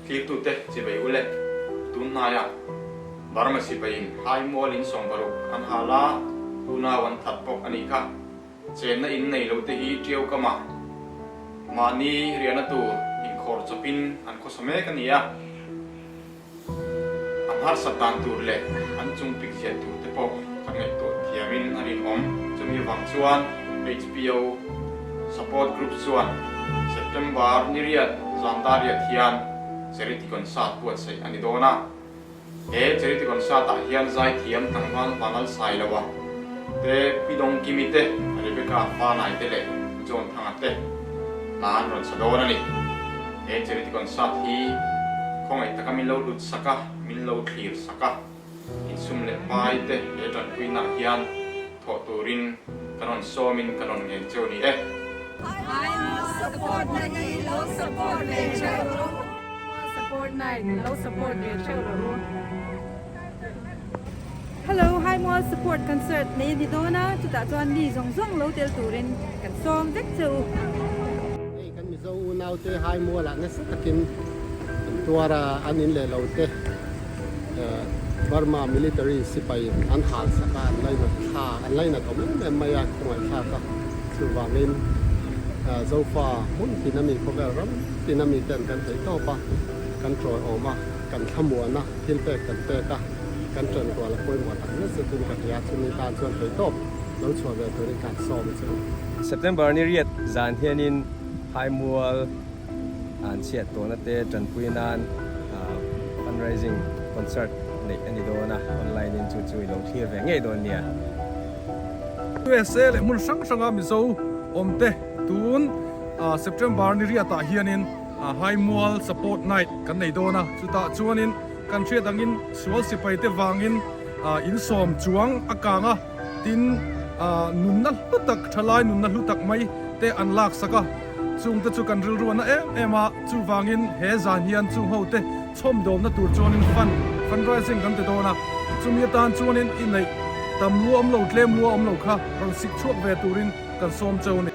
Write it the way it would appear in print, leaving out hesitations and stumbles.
Thlirtute chibai ule, tun hnaiah Burma sipaiin Haimual in 60 an hal a, unau an that bawk a nih kha. Chenna in nei lote hi Tiau kamah mahni riahna tur inkhawr chawpin an khawsa mek a ni a. An harsat dan tur leh an chung pik ziah tur te pawh kan ngaihtuah thiamin a rinawm. Chumi avang chuan HPO Support Group chuan September ni riat zan dar riat hian Charity Concert buatsaih a ni dawn a. He Charity Concert ah hian zaithiam tlangval Vanal Sailoa te, Pi Dawngkimi te, Rebecca Fanai te leh John Thanga te hla an rawn sa dawn a ni. He charity concert hi khawngaih taka min lo hlut sak a, min lo thlir sak a, insum leh pai te he tanpuina ah hian thawh turin ka rawn sawmin ka rawn ngen cheu ni e. Haimual support na hi lo support ve theuh rawh u. Haimual support night lo support ve theuh rawh u. Hello, Haimual support concert nei a ni dawn a, chutah chuan mi zawng zawng lo tel turin kan sawm vek che u. Hei kan Mizo unaute Haimualah nasa takin an tuar a, an in leh lo te Burma military sipai an hal sak a, an lainat thla, an lainat awm em em mai a, khawngaihthlak a, chuvangin Zofa hmun tin ami khawvel ram tin ami ten kan theih tawp a, kan tawiawm a, kan thlamuan a. Thil pek kan pek a, kan ṭan kual a pawimawh tak zet zetin ka hria, chumi tan chuan theihtawp lo chhuah ve turin ka han sawm a che u. September ni riat zan hianin Haimual an chhiat tawhna te ṭanpui nan fundraising concert neih a ni dawn a, online in chu chu i lo thlir ve ngei dawn nia. USA leh hmun hrang hranga Mizo awmte tun September ni riatah hianin Haimual Support Night kan nei dawn a, chutah chuanin kan hriat angin sual sipaite vangin insawm chuang a kang a, tin nunna hlu tak, thalai nunna hlu tak mai te an laksak a, chungte chu kan rilru a na em em a, chuvangin he zan hian chung ho te chhawmdawmna tur chuanin fund, fundraising kan ti dawn a, chumi atan chuanin i neih tam lua awm lo, tlem lua awm lo kha rawn sik chhuak ve turin kan sawm cheu a ni.